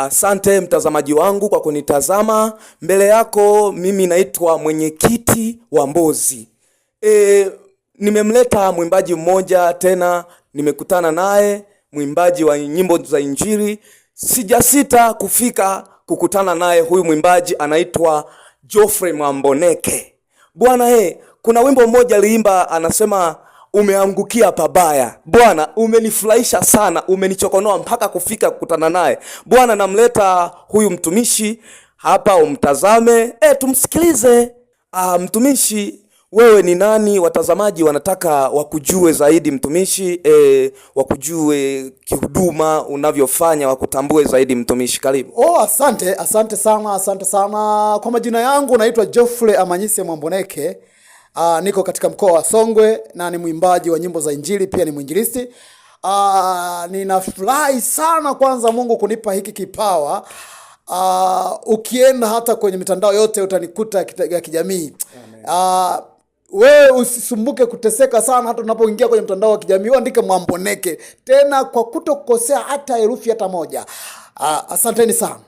Asante mtazamaji wangu kwa kunitazama. Mbele yako mimi naitwa mwenyekiti wa Mbozi. Nimemleta mwimbaji mmoja tena, nimekutana naye mwimbaji wa nyimbo za Injili. Sijasita kufika kukutana naye. Huyu mwimbaji anaitwa Geoffrey Mwamboneke. Bwana kuna wimbo mmoja aliimba, anasema umeangukia pabaya. Bwana umenifurahisha sana, umenichokonoa mpaka kufika kukutana naye. Bwana, namleta huyu mtumishi hapa, umtazame, tumsikilize. Mtumishi, wewe ni nani? Watazamaji wanataka wakujue zaidi mtumishi, wakujue kihuduma unavyofanya, wakutambue zaidi mtumishi. Karibu. Oh, asante, asante sana, asante sana. Kwa majina yangu naitwa Geoffrey Amanyise Mwamboneke. Niko katika mkoa wa Songwe na ni mwimbaji wa nyimbo za Injili, pia ni mwinjilisti. Ninafurahi sana kwanza Mungu kunipa hiki kipawa. Ukienda hata kwenye mitandao yote utanikuta ya kijamii. Wewe usisumbuke kuteseka sana hata unapoingia kwenye mtandao wa kijamii uandike Mwamboneke, tena kwa kutokosea hata herufi hata moja. Asanteni sana.